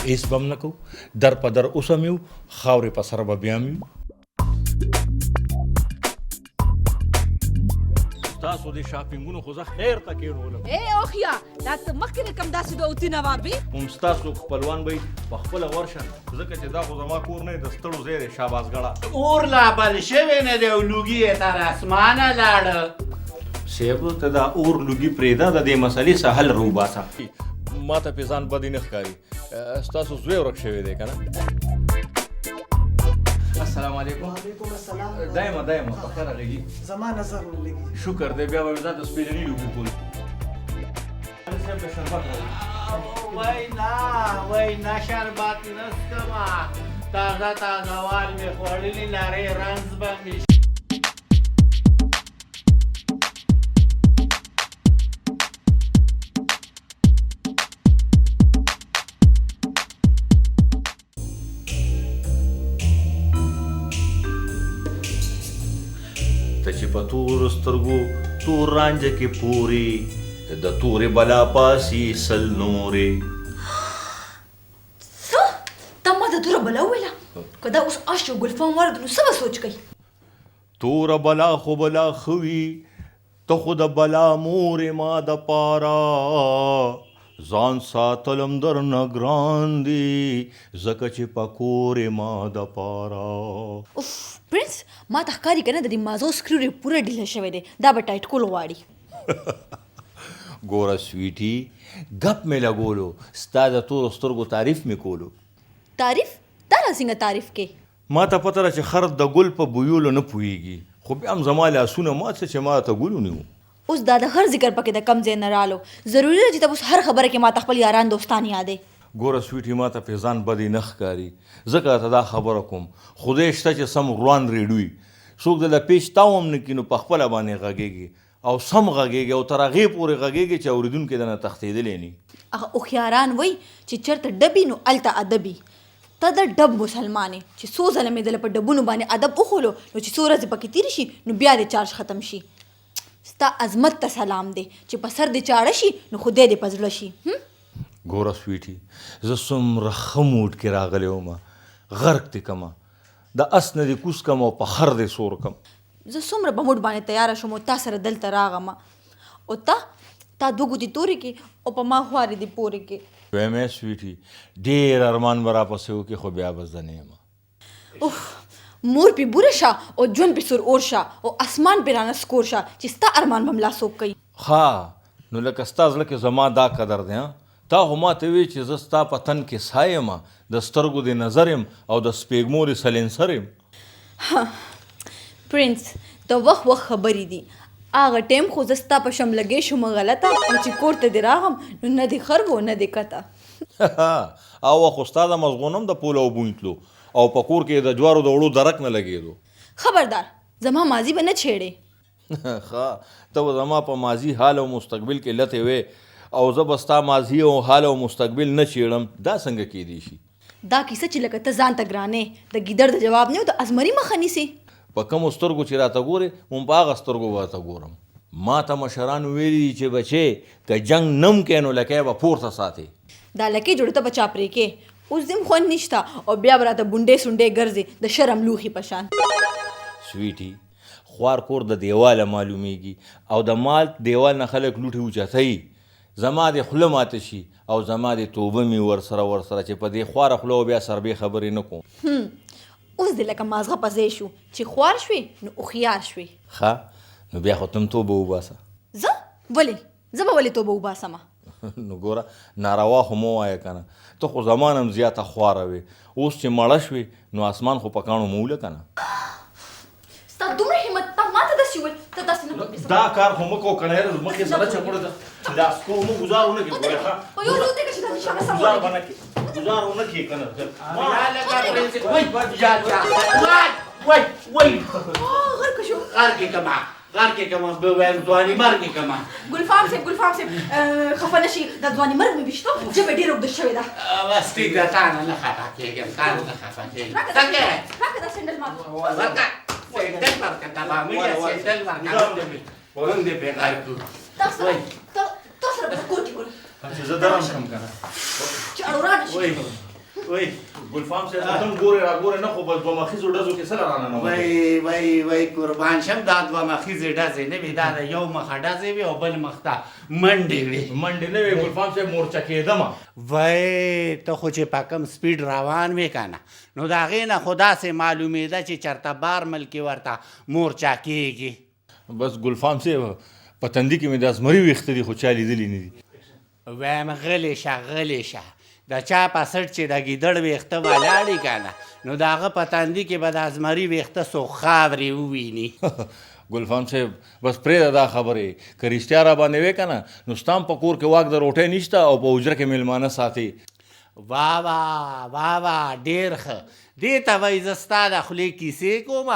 هیڅ به هم نه کوو، در په در اوس هم یو، خاورې په سر به بیا هم یو. ستاسو دې شاپینګونو خو زه خیر ته کښېنولم. ای اوښیا، دا ته مخکې نه کوم داسې دوتونه وه بې؟ هم ستاسو خپلوان به یې په خپله ورشه، ځکه چې دا خو زما کور نه دی، د ستړو ځای دی. شابازګړه اور لا بل شوی نه دی او لوګي یې تر اسمانه لاړه. صاحب ته دا اور لوګي پرېږده، د دې مسئلې څه حل راوباسه. ما ته پې ځان بدې نه ښکاري. ستاسو زوی ورک شوی دی که نه؟ السلام علیکم. وعلیکم السلام. دایمه دایمه په خیر راغلي. زما نظر نه لګي. شکر دی، بیا به مې ځان ته سپېلني لوګي کول. صاحب د شربت راوړي. وای نه وای نه، شربت نه څښمه، تازه تازه وال مې خوړلي، نرۍ رنځ به مې. ته چې په تورو سترګو تور رانجه کې پورې د تورې بلا پاسي سل نورې. څه؟ تا ما ته توره بلا وویله؟ که دا اوس اش او ګلفام ورد نو څه به سوچ کوي؟ توره بلا خو بلا ښه وي، ته خو د بلا مورې ما د پاره ځان ساتلم درنه ګران دي، ځکه چې په کور یې ما د پاره. اوف پرنس، ما ته ښکاري که نه د دې مازو سکرو ډېر پوره ډیله شوی دی، دا به ټایټ کول غواړي. ګوره سویټي، ګپ مې لګولو، ستا د تورو سترګو تعریف مې کولو. تعریف؟ دا را څنګه تعریف کې؟ ما ته پته ده چې خر د ګل په بویولو نه پوهېږي، خو بیا هم زما لاسونه مات شه چې ما ته ګل ونیو. اوس دا د هر ذکر پکې د کم ځای نه رالو، ضروري ده چې ته اوس هر خبره کې ما ته خپل یاران دوستان یادې. ګوره سویټي، ما ته پې ځان بدې نه ښکاري، ځکه ته دا خبره کوم. خدای شته چې سم روان ریډوي، څوک د له پیچ تاو هم نه کړي نو په خپله باندې غږېږي، او سم غږېږي او تر هغې پورې غږېږي چې اورېدونکی درنه تښتېدلی نه. هغه هوښیاران وایي چې چېرته ډبي نو هلته ادبي. ته د ډب مسلمان یې چې څو ځله مې دله په ډبونو باندې ادب وښولو، نو چې څو ورځې پکې تېرې شي نو بیا دې چارج ختم شي. ستا عظمت ته سلام دی چې په سر دې چاړه شي نو خدای دې په زړه شي. ګوره سویټي، زه څومره ښه موډ کې راغلی وم، غرق دې کمه، د اس نه دې کوز کم او په خر دې سور کم. زه څومره په موډ باندې تیاره شوم او تا سره دلته راغم، او تا دوه ګوتې تورې کې او په ما خوارې دې پورې کې. وایم ای سویټي، ډېر ارمان به راپسې وکړي، خو بیا به زه نه یم. اوف، مور پې بوره شه او ژوند پې سور اور شه او اسمان پې رانه سکور شه چې ستا ارمان به ملا څوک کوي. ښه نو لکه ستا زړه کې زما دا قدر دی، تا خو ما ته ویې چې زه ستا په تن کې ساه یم، د سترګو دې نظر یم او د سپېږمو دې سلنسر یم. پرنس، د وخت وخت خبرې دي. هغه ټایم خو زه ستا په شملګۍ شوم غلطه، او چې کور ته دې راغم نو نه دې خر و نه دې کته. هغه وخت خو ستا د مزغو نه هم د پوله اوبه تلو او په کور کې د جوارو د وړو درک نه لګېدو. خبردار، زما ماضي به نه چېړې. ښه، ته به زما په ماضي، حال او مستقبل کې لتې وې او زه به ستا ماضي او حال او مستقبل نه چېړم، دا څنګه کېدی شي؟ دا کیسه چې لکه ته ځان ته ګرانې، د ګیدړ د جواب نه او د ازمري مخه نیسې. په کومو سترګو چې راته ګورې هم په هغه سترګو به راته ګورم. ما ته مشرانو ویلي دي چې بچې که جنګ نه هم کوې نو لکۍ به پورته ساتې. دا لکۍ جوړې ته به چا پرې کې؟ اوس دې هم خوند نشته او بیا به راته بونډې سونډې ګرځې د شرم لوښي په شان. سویټي، خوار کور د دیواله معلومیږي او د مال دیوال نه خلک لوټې اوچتوي. زما دې خوله ماته شي او زما دې توبه مې ورسره ورسره چې په دې خواره خوله او بیا سربې خبرې نه کوم. اوس دې لکه مازغه په ځای شو چې خوار شوې نو هوښیار شوې. ښه نو بیا خو ته هم توبه وباسه. زه ولې؟ زه به ولې توبه وباسمه؟ نو ګوره ناروا خو مه وایه که نه، ته خو زما نه هم زیاته خواره وې، اوس چې مړه شوې نو اسمان خو په کاڼو مه وله که نه. ستا دومره همت، تا ما ته داسې وویل، ته داسې نه پوهېږې. دا کار خو مه کوه که نه، یاره مخې سره چپړه ده، لاس کوه مه، ګوزار ونه کړې. ګوره ښه په یو ځل وتېږه چې دا نشانه سمه ګوزار ولګي. به نه کړې، ګوزار ونه کړې که نه. وای وای غرق شو. غرق کما، غرق کما، به وایم ځواني مرګ کما. ګلفام صاحب، ګلفام صاحب، خفه نه شي، دا ځواني مرګ مې ویشتو، ژبه ډېره اوږده شوې ده. بس ټیک ده، تا نه نه خفه کېږم، تا نه نه خفه کېږم. راکړه څنګه؟ راکړه دا سینډل ماته. ورکړه، سینډل ورکړه، تبامړیه سینډل ورکړه. مونږ دې پرې غرق کړو. تا سره، تا سره به په کور کې ګورم. چې زه درم شم که نه. چې اړورانه شي. وای. وای ګلفام صاحب ته هم ګورې را ګورې نه، خو بس دوه مخیزو ډزو کې سره راننوتې. وای وای وای، قربان شم، دا دوه مخیزې ډزې نه وي، دا د یو مخه ډزې وي او بل مخ ته منډې وي. منډې نه وې ګلفام صاحب، مورچه کېدمه. وای ته خو چې په کوم سپیډ روان وې که نه، نو د هغې نه خو داسې معلومېده چې چېرته بار ملک کې ورته مورچه کېږي. بس ګلفام صاحب، په تندي کې مې د زمري ویښته دي، خو چا لیدلي نه دي. وایم غلې شه، غلې شه، د چا په څټ چې د ګیدړ ویښته ولاړي که نه، نو د هغه په تندي کې به د زمري ویښته څو خاورې وویني. ګلفام صاحب، بس پرېږده دا خبرې، که رښتیا را باندې وې که نه، نو ستا هم په کور کې واک د روټۍ نشته او په حجره کې مېلمانه ساتې. وا وا وا وا، ډېر ښه، دې ته وایي زه ستا د خولې کیسې کوم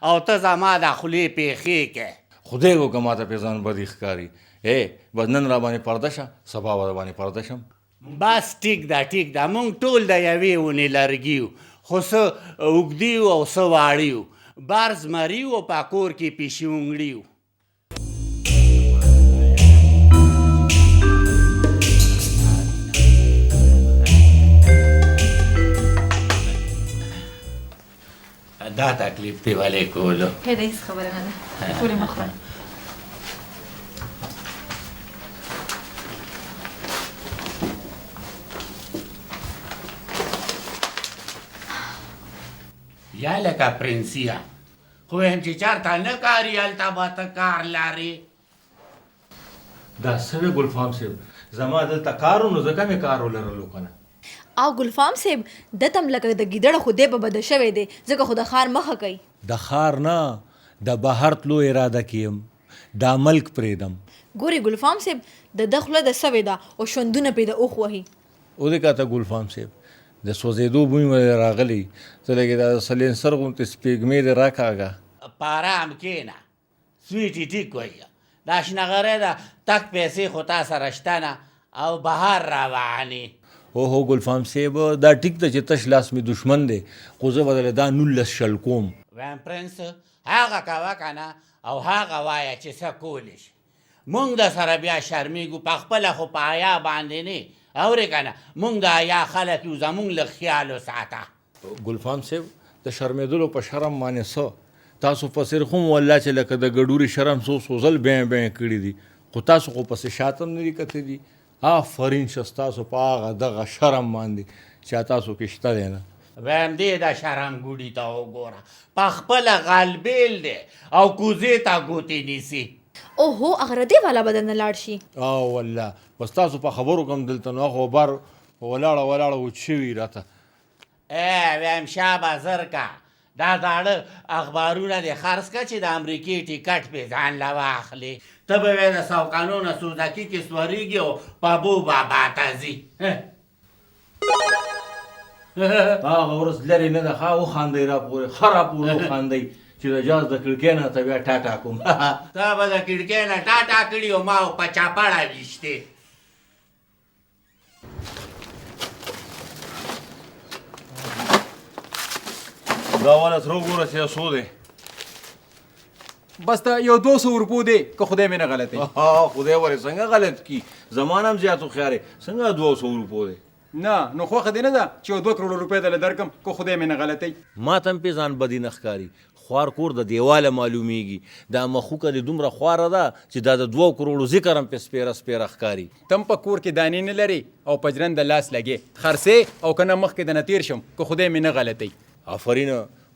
او ته زما د خولې پېښې کوې. خدای وکړه ما ته پې ځان بدې ښکاري. ای بس نن را باندې پرده شه، سبا به در باندې پرده شم. بس ټیک ده، ټیک ده، مونږ ټول د یوې ونې لرګي یو، خو څه اوږدي یو او څه واړه یو، بار زمري یو او په کور کې پیشي اونګړي یو. دا تکلیف دی ولې کولو؟ هېده هېڅ خبره نه ده، ټولې مه خوره. یا لکه پرنسیه، خو وایم چې چېرته نه کاري هلته به ته کار لرې. دا څه وې ګلفام صاحب، زما دلته کار و نو ځکه مې کار ولرلو که نه. او ګلفام صاحب، ده ته هم لکه د ګیدړه خو دی په بده شوی دی، ځکه خو د ښار مخه کوي. د ښار نه، د بهر تلو اراده کې یم، دا ملک پرېږدم. ګورې ګلفام صاحب، د ده خوله د سوې ده او شوندونه پرې د اوښ وهي. ودې کاته ګلفام صاحب، د سوځېدو بوی مې راغلی، ته لږې دا د سلېنسر غوندې سپېږمې دې راکاږه. په ارام کښېنه سویټي، ټیک وایه، دا شنه غری ده تک پیسې خو تا سره شته نه او بهر روان یې. اوهو ګلفام صاحب، دا ټیک ده چې تش لاس مې دښمن دی، خو زه به درله دا 19 شل کوم. وایم پرنس، هغه کوه که نه او هغه وایه چې څه کولی شي، مونږ د سره بیا شرمېږو، په خپله خو په حیا باندې نه اورې که نه، مونږ د حیا خلک یو، زمونږ لږ خیال وساته. ګلفام صاحب، د شرمېدلو په شرم باندې څه، تاسو په څېر خو مو والله چې لکه د ګډوري شرم څو څو ځل بین بین کړي دي، خو تاسو خو پسې شاته هم نه دي کتلي. آفرین شه ستاسو په هغه دغه شرم باندې چې تاسو کې شته دی نه. وایم دې د شرم ګوډي ته وګوره، په خپله غلبېل دی او کوزې ته ګوتې نیسي. اوهو، هغه ردې والا به درنه لاړ شي. او والله بس تاسو په خبرو کوم دلته نو هغه بار ولاړه ولاړه وچ شوي راته. ای وایم شابه زر که دا زاړه اخبارونه دې خرڅ که چې د امریکې ټیکټ پې ځان له واخلې، ته به وایې د سوکانو نه سوزکي کې سورېږي او پبو بابا ته ځي. هغه ورځ لرې نه ده، ښه وخاندئ را پورې، ښه را پورې وخاندئ چې د جاز د کړکۍ نه ته بیا ټاټا کوم. تا به د کړکۍ نه ټاټا کړي او ما په چاپړه ویشتې. دا والا تر وګوره چې څو دی. بس دا یو 200 روپو دی که خدای مې نه غلطوي. خدای ورې څنګه غلط کی، زما نه هم زیات هوښیار یې، څنګه 200 روپو دی؟ نه نو خوښه دې نه ده چې یو 2 کروړه روپۍ درله درکړم که خدای مې نه غلطوي. ما ته هم پې ځان بدې نه ښکاري، خوار کور د دیواله معلومیږي، دا مخوکه دې دومره خواره ده چې دا د 2 کروړو ذکر هم پې سپېره سپېره ښکاري. ته هم په کور کې دانې نه لرې او په ژرنده لاس لګې، خرڅې او که نه مخکې درنه تېر شم که خدای مې نه غلطوي. آفرین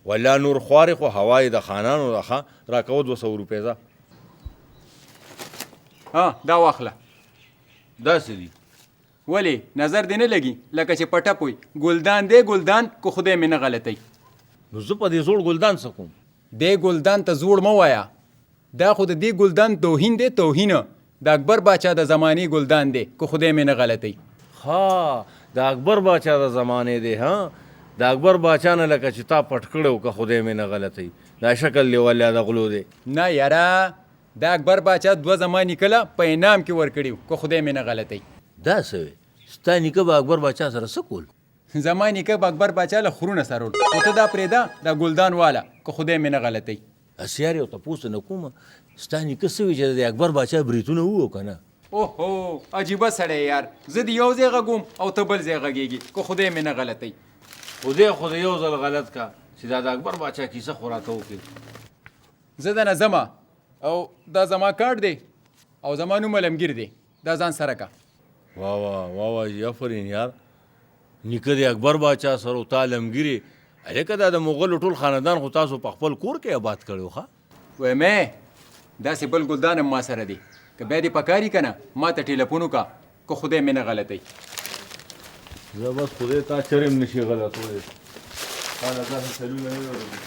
والله، نور خوارې خو هوا یې د خانانو ده. ښه راکوه 200 روپۍ ځه. ها دا واخله. دا څه دي؟ ولې نظر دې نه لګي لکه چې په ټپ وي، ګلدان دی ګلدان که خدای مې نه غلطوي. نو زه په دې زوړ ګلدان څه کوم؟ دې ګلدان ته زوړ مه وایه، دا خو د دې ګلدان توهین دی توهین، د اکبر باچا د زمانې ګلدان دی که خدای مې نه غلطوي. ښه د اکبر باچا د زمانې دی، ها د اکبر باچا نه لکه چې تا پټ کړی و که خدای مې نه غلطوي، دا شکل دی والله د غلو دی. نه یاره، د اکبر باچا دوه زما نیکه له په انعام کې ورکړي وو که خدای مې نه غلطوي. دا څه وې، ستا نیکه به اکبر باچا سره څه کول؟ زما نیکه به اکبر باچا له خرونه سرول، خو ته دا پرېږده دا ګلدان واله که خدای مې نه غلطوي. هسې یار یو تپوس نه کوم، ستا نیکه څه وي چې د اکبر باچا بریتونه وو که نه؟ اوهو عجیبه سړی یار، زه دې یو ځای غږوم او ته بل ځای غږېږې که خدای مې نه غلطوي. خدای خو دې یو ځل غلط کا چې دا د اکبر باچا کیسه خو راته وکړي. زه درنه ځم او دا زما کارت دی او زما نوم علمګیر دی، دا ځان سره کا. واه واه واه واه جي افرین یار، نیکه دې اکبر باچا سره و، تا علمګیر یې. هلکه دا د مغلو ټول خاندان خو تاسو په خپل کور کې آباد کړی و. ښه وایم داسې بل ګلدان هم ما سره دی، که بیا دې پکار وي که نه ما ته ټیلیفون وکړه، که خدای مې نه غلطوي. زه بس خدای تا چرې هم نشي غلطولی، تا له داسې چلونه نه ورځي.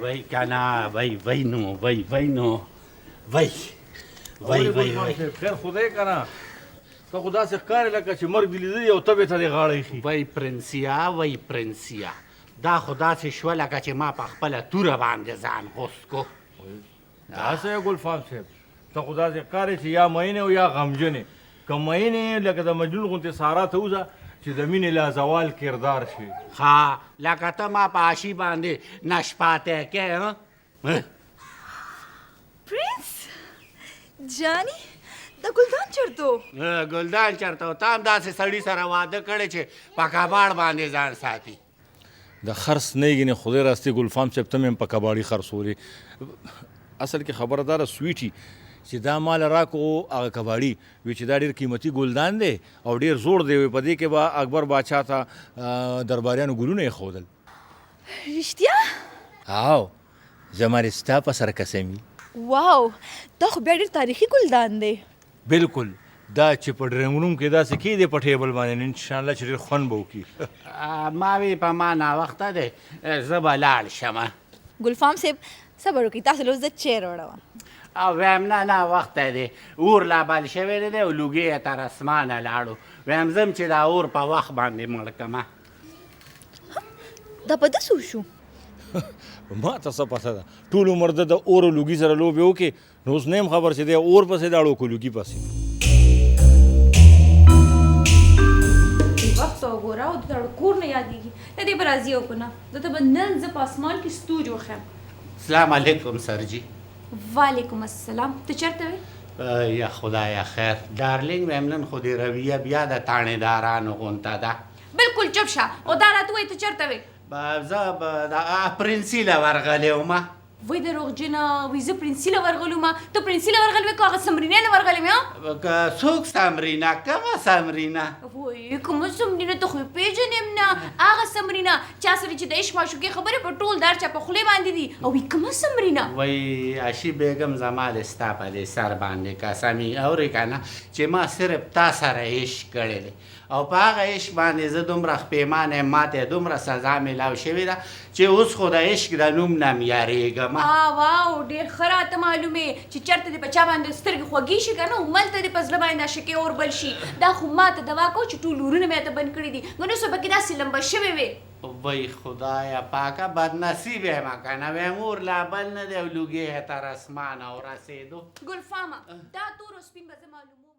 وای که نه وای وای نو وای وای نو وای وای وای وای. خیر خدای که نه ته خو داسې ښکارې لکه چې مرګ دې لیدلی او تبې ته دې غاړه ایښي. وای پرنسیا وای پرنسیا، دا خو داسې شوه لکه چې ما په خپله توره باندې ځان غوڅ کو. داسې یې ګلفام صاحب، ته خو داسې ښکارې چې یا مئین او یا غمجن یې. که مئین یې لکه د مجنون غوندې سارا ته وځه چې د مینې لازوال کردار شي. ښه لکه ته ما په عاشي باندې نشپاتی کې. پرنس جاني دا ګلدان چېرته و؟ ګلدان چېرته و؟ تا هم داسې سړي سره واده کړی چې په کباړ باندې ځان ساتي. د خرڅ نه یې ګنې خدای راستي ګلفام صاحب ته مې هم په کباړي خرڅولې. اصل کې خبره دا ده سویټي چې دا مال راکو هغه کباړي وی چې دا ډېر قیمتي ګلدان دی او ډېر زوړ دی، وی په دې کې به اکبر باچا ته درباریانو ګلونه ایښودل. رښتیا؟ او زما دې ستا په سر قسم وي. واو دا خو بیا ډېر تاریخي ګلدان دی. بالکل، دا چې په ډرینګ روم کې داسې کېدې په ټیبل باندې نو انشاءالله چې ډېر خوند به وکړي. ما وی په ما ناوخته دی، زه به لاړ شم. ګلفام صاحب صبر وکړئ، تاسو له اوس زه چای راوړم. او وایم نه ناوخته دی، اور لا بل شوی نه دی او لوګی یې تر اسمانه لاړو. وایم ځم چې دا اور په وخت باندې مړ کړم. دا په ده څه وشو؟ ما ته څه پته ده، ټول عمر ده د اور او لوګي سره لوبې وکړې، نو اوس نه یم خبر چې دی اور پسې لاړو که لوګي پسې. وخت وګوره او د کور نه یادېږي، له دې به راځي او که نه ده ته به نن زه په اسمان کې ستوري وښیم. سلام علیکم سرجي. وعلیکم السلام، ته چېرته وې؟ یا خدایه خیر ډارلینګ، وایم نن خو دې رویه بیا د تاڼېدارانو غونته ده. بالکل چپ شه او دا راته ووایه ته چېرته وې؟ زه پرنسي له ورغلی وم. وای دروغجنه، وای زه پرنسي له ورغلی وم. ته پرنسي له ورغلی وې که هغه سمرینې له ورغلی وې؟ که څوک سمرینه؟ کومه سمرینه؟ وای کومه سمرینه، ته خو یې پېژنې هم نه. هغه سمرینه چا سره چې د عشق معشوقې خبرې په ټول دار چا په خولې باندې دي. او وای کومه سمرینه؟ وای اشي بیګم زما دې ستا په دې سر باندې قسم وي، اورې که نه چې ما صرف تا سره عشق کړی دی او په هغه عشق باندې زه دومره خپېمانه یم، ما ته دومره سزا میلاو شوې ده چې اوس خو د عشق د نوم نه هم یارېږم. واو ډېر ښه راته معلوم یې چې چېرته دې په چا باندې سترګې خوږې شي که نه هملته دې په زړه باندې عاشقۍ اور بل شي. دا خو ما ته دوا کوه چې ټول اورونه مې راته بند کړي دي، ګنې څو پکې داسې لمبه شوې وې. وای خدایه پاکه بدنصیب یم که نه، وایم اور لا بل نه دی او لوګی یې تر اسمانه ورسېدو. ګلفامه دا تور او سپین به زه معلوموم.